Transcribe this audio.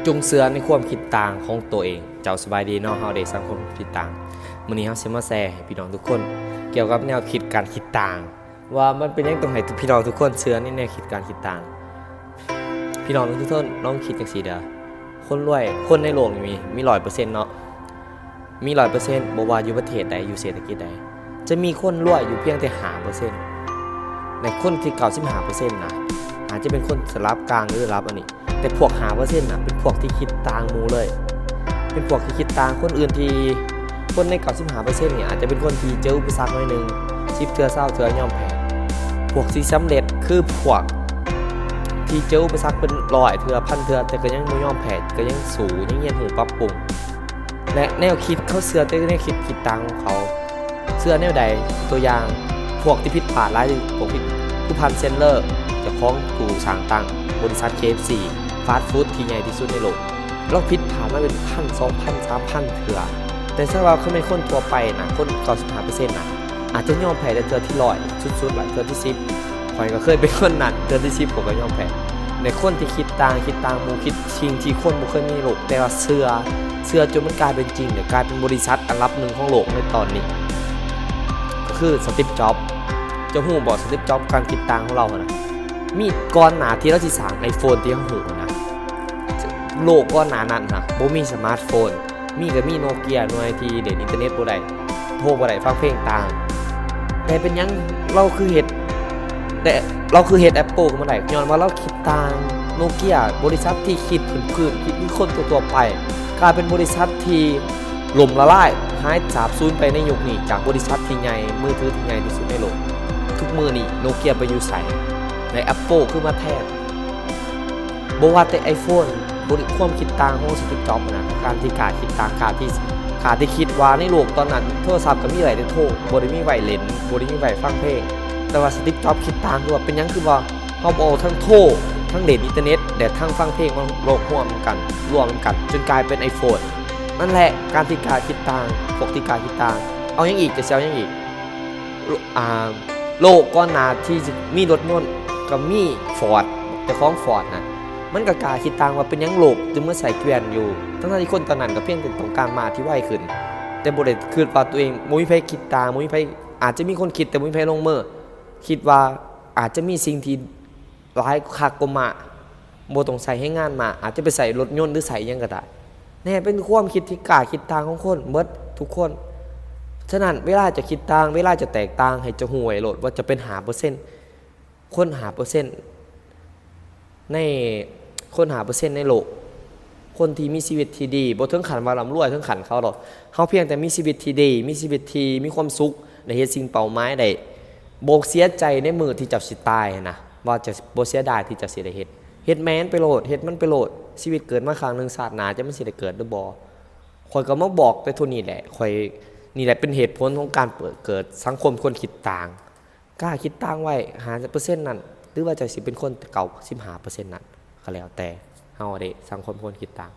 ຈົ່ງເຊື່ອໃນຄວາມຄິດຕ່າງຂອງໂຕເອງ. ເຈົ້າສະບາຍດີເນາະ, ເຮົາເດ ສັງຄົມຄິດຕ່າງ. ມື້ນີ້ເຮົາຊິມາແຊໃຫ້ພີ່ນ້ອງທຸກຄົນກ່ຽວກັບແນວຄິດການຄິດຕ່າງ ວ່າມັນເປັນຫຍັງຕ້ອງໃຫ້ພີ່ນ້ອງທຸກຄົນເຊື່ອໃນແນວຄິດການຄິດຕ່າງ. ພີ່ນ້ອງທຸກຄົນລອງຄິດຈັ່ງຊີ້ເດີ້, ຄົນລວຍ ຄົນໃນໂລກນີ້ມີ ມີຮ້ອຍເປີເຊັນເນາະ, ມີຮ້ອຍເປີເຊັນ ບໍ່ວ່າຢູ່ປະເທດໃດ ຢູ່ເສດຖະກິດໃດ ຈະມີຄົນລວຍຢູ່ພຽງແຕ່ຫ້າເປີເຊັນ ແລະ ຄົນທີ່ເກົ້າສິບຫ້າເປີເຊັນນະ ອາດຈະເປັນຄົນລະດັບກາງ ຫຼື ລະດັບອັນນີ້ ແຕ່ພວກຫ້າເປີເຊັນນະ ເປັນພວກທີ່ຄິດຕ່າງໝູ່ເລີຍ, ເປັນພວກທີ່ຄິດຕ່າງຄົນອື່ນ ທີ່ຄົນໃນເກົ້າສິບຫ້າເປີເຊັນນີ້ ອາດຈະເປັນຄົນທີ່ເຈີອຸປະສັກໜ້ອຍໜຶ່ງ ສິບເທື່ອ ຊາວເທື່ອ ຍອມແພ້. ພວກທີ່ສຳເລັດຄືພວກທີ່ເຈີອຸປະສັກເປັນຮ້ອຍເທື່ອ ພັນເທື່ອ ແຕ່ກໍຍັງບໍ່ຍອມແພ້ ກໍຍັງສູ້ ຍັງຮຽນຮູ້ປັບປຸງ ແລະ ແນວຄິດ ເຂົາເຊື່ອແຕ່ແນວຄິດ ຄິດຕ່າງຂອງເຂົາ. ເຊື່ອແນວໃດ? ຕົວຢ່າງ ພວກທີ່ຜິດພາດຫຼາຍ ພວກທີ່ ຜູ້ພັນ ແຊນເລີ ເຈົ້າຂອງຜູ້ສ້າງຕັ້ງບໍລິສັດ ເຄເອັຟຊີ ຟາສຟູດທີ່ໃຫຍ່ທີ່ສຸດໃນໂລກ. ລາວຜິດພາດມາເປັນພັນ ສອງພັນ ສາມພັນເທື່ອ, ແຕ່ສຳລັບຄັນແມ່ນຄົນທົ່ວໄປນະ ຄົນເກົ້າສິບຫ້າເປີເຊັນນະ ອາດຈະຍອມແພ້ແຕ່ເທື່ອທີຮ້ອຍ ສຸດໆລະ ເທື່ອທີສິບ. ຂ້ອຍກໍເຄີຍເປັນຄົນນັ້ນ, ເທື່ອທີສິບຂ້ອຍກໍຍອມແພ້. ໃນຄົນທີ່ຄິດຕ່າງ, ຄິດຕ່າງໝູ່, ຄິດສິ່ງທີ່ຄົນບໍ່ເຄີຍມີໃນໂລກ, ແຕ່ວ່າເຊື່ອ, ເຊື່ອຈົນມັນກາຍເປັນຈິງ ແລະ ກາຍເປັນບໍລິສັດອັນດັບໜຶ່ງຂອງໂລກໃນຕອນນີ້ ກໍຄື ສະຕິບ ຈອບ. ເຈົ້າຮູ້ບໍ່ ສະຕິບ ຈອບ ການຄິດຕ່າງຂອງລາວຫັ້ນນະ ມີກ່ອນໜ້າທີ່ລາວຊິສ້າງໄອໂຟນທີ່ເຮົາຮູ້ຫັ້ນນະ ໂລກກ່ອນໜ້ານັ້ນນະ ບໍ່ມີສະມາດໂຟນ, ມີກໍມີໂນເກຍໜ່ວຍທີ່ເລ່ນອິນເຕີເນັດບໍ່ໄດ້, ໂທບໍ່ໄດ້, ຟັງເພງຕ່າງ. ແຕ່ເປັນຫຍັງລາວຄືເຮັດ, ແຕ່ລາວຄືເຮັດແອັບເປິ້ນຂຶ້ນມາໄດ້? ຍ້ອນວ່າລາວຄິດຕ່າງ. ໂນເກຍ ບໍລິສັດທີ່ຄິດພື້ນໆ, ຄິດຄືຄົນທົ່ວໆໄປ, ກາຍເປັນບໍລິສັດທີ່ ລົ້ມລະລາຍ, ຫາຍສາບສູນໄປໃນຍຸກນີ້ ຈາກບໍລິສັດທີ່ໃຫຍ່, ມືຖືທີ່ໃຫຍ່ທີ່ສຸດໃນໂລກ. ທຸກມື້ນີ້ໂນເກຍໄປຢູ່ໃສ? ແລະ ແອັບເປິ້ນຄືມາແທນ. ບໍ່ວ່າແຕ່ໄອໂຟນ, ບໍລິ ຄວາມຄິດຕ່າງຂອງ ສະຕິບ ຈອບ ນະ, ການທີ່ກ້າຄິດຕ່າງ, ກ້າທີ່, ກ້າທີ່ຄິດວ່າໃນໂລກຕອນນັ້ນ ໂທລະສັບກໍມີໄວ້ແຕ່ໂທ, ບໍ່ໄດ້ມີໄວ້ຫຼິ້ນ, ບໍ່ໄດ້ມີໄວ້ຟັງເພງ. ແຕ່ວ່າ ສະຕິບ ຈອບ ຄິດຕ່າງ ຄືວ່າເປັນຫຍັງ ຄືວ່າ ເຮົາບໍ່ເອົາທັງໂທ, ທັງເລ່ນອິນເຕີເນັດ ແລະ ທັງຟັງເພງມາລວມຮ່ວມກັນ, ລວມກັນ ຈົນກາຍເປັນໄອໂຟນ. ນັ້ນແຫຼະ ການທີ່ກ້າຄິດຕ່າງ, ພວກທີ່ກ້າຄິດຕ່າງ. ເອົາຫຍັງອີກ? ຈະຊິເອົາຫຍັງອີກ? ໂລ ອ່າ ໂລກກ່ອນໜ້າທີ່ຈະມີລົດຍົນ ກໍມີຟອດ, ເຈົ້າຂອງຟອດນະ ມັນກໍກ້າຄິດຕ່າງວ່າເປັນຫຍັງໂລກຈຶ່ງມາໃຊ້ເກວຍນຢູ່, ທັງໆທີ່ຄົນຕອນນັ້ນກໍພຽງແຕ່ຕ້ອງການມ້າທີ່ໄວຂຶ້ນ, ແຕ່ບໍ່ໄດ້ຄິດວ່າຕົວເອງ, ບໍ່ມີໃຜຄິດຕ່າງ, ບໍ່ມີໃຜ, ອາດຈະມີຄົນຄິດ ແຕ່ບໍ່ມີໃຜລົງມື. ຄິດວ່າອາດຈະມີສິ່ງທີ່ ຫຼາຍຄັກກວ່າມ້າ, ບໍ່ຕ້ອງໃຊ້ແຮງງານມ້າ, ອາດຈະໄປໃຊ້ລົດຍົນ ຫຼື ໃຊ້ຫຍັງກໍໄດ້. ແນ່ ເປັນຄວາມຄິດທີ່ກ້າຄິດຕ່າງຂອງຄົນເບິດທຸກຄົນ. ສະນັ້ນ ເວລາຈະຄິດຕ່າງ, ເວລາຈະແຕກຕ່າງ, ໃຫ້ເຈົ້າຮູ້ໄວ້ໂລດວ່າເຈົ້າເປັນຫ້າເປີເຊັນ, ຄົນຫ້າເປີເຊັນໃນ, ຄົນຫ້າເປີເຊັນໃນໂລກ, ຄົນທີ່ມີຊີວິດທີ່ດີ, ບໍ່ເຖິງຂັ້ນວ່າລ່ຳລວຍເຖິງຂັ້ນເຂົາດອກ. ເຮົາພຽງແຕ່ມີຊີວິດທີ່ດີ, ມີຊີວິດທີ່ມີຄວາມສຸກ, ໄດ້ເຮັດສິ່ງເປົ້າໝາຍໄດ້, ບໍ່ເສຍໃຈໃນມື້ທີ່ເຈົ້າຊິຕາຍຫັ້ນນະ, ວ່າເຈົ້າບໍ່ເສຍດາຍທີ່ເຈົ້າຊິໄດ້ເຮັດ. ເຮັດແມ່ນໄປໂລດ, ເຮັດມັນໄປໂລດ. ຊີວິດເກີດມາຄັ້ງໜຶ່ງ, ຊາດໜ້າຈັກມັນຊິໄດ້ເກີດຫຼືບໍ່. ຂ້ອຍກໍມາບອກແຕ່ເທົ່ານີ້ແຫຼະ. ຂ້ອຍ, ນີ້ແຫຼະເປັນເຫດຜົນຂອງການເປີດເກີດສັງຄົມຄົນຄິດຕ່າງ. ກ້າຄິດຕ່າງໄວ້ຫ້າເປີເຊັນນັ້ນ, ຫຼືວ່າເຈົ້າຊິເປັນຄົນເກົ້າສິບຫ້າເປີເຊັນນັ້ນ, ກໍແລ້ວແຕ່ເຮົາເດ້, ສັງຄົມຄົນຄິດຕ່າງ.